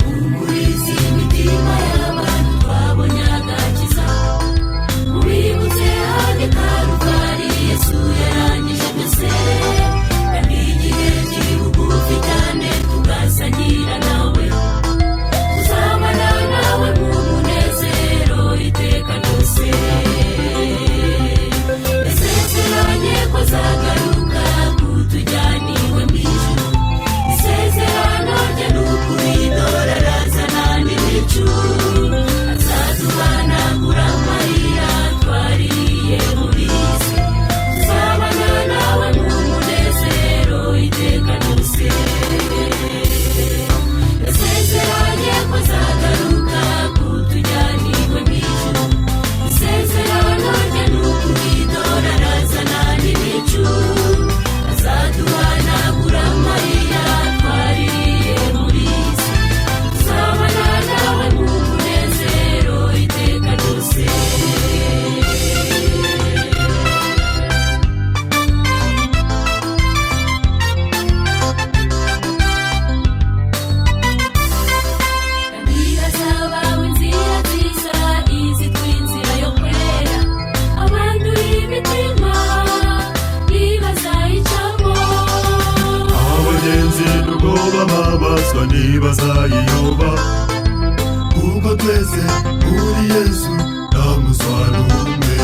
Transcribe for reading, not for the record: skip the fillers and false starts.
Umurizi imitima y'abantu twabonye agakiza. Mubibutse hajye Karuvari, Yesu yarangije byose, kandi igihe kiri bugufi cyane tugasangira nawe, tuzabana nawe mu munezero iteka ryose. Yasezeranye ko azagaruka kutujyana iwe mu ijuru. Isezerano rye ni ukuri, dore arazana n'ibicu, azaduhanagura amarira twaririye muri iyi si, tuzabana nawe mu munezero iteka ryose. Yasezeranye ko azagaruka kutujyana iwe mu ijuru. Isezerano rye ni ukuri, dore arazana n'ibicu, azaduhanagura amarira twaririye muri iyi si, tuzabana nawe mu munezero iteka ryose. Kandi hazabaho inzira nziza izitwa inzira yo kwera, abanduye imitima ntibazayicamo. Abagenzi n'ubwoba babazwa ntibazayiyoba, kuko twese muri Yesu nta muswa n'umwe.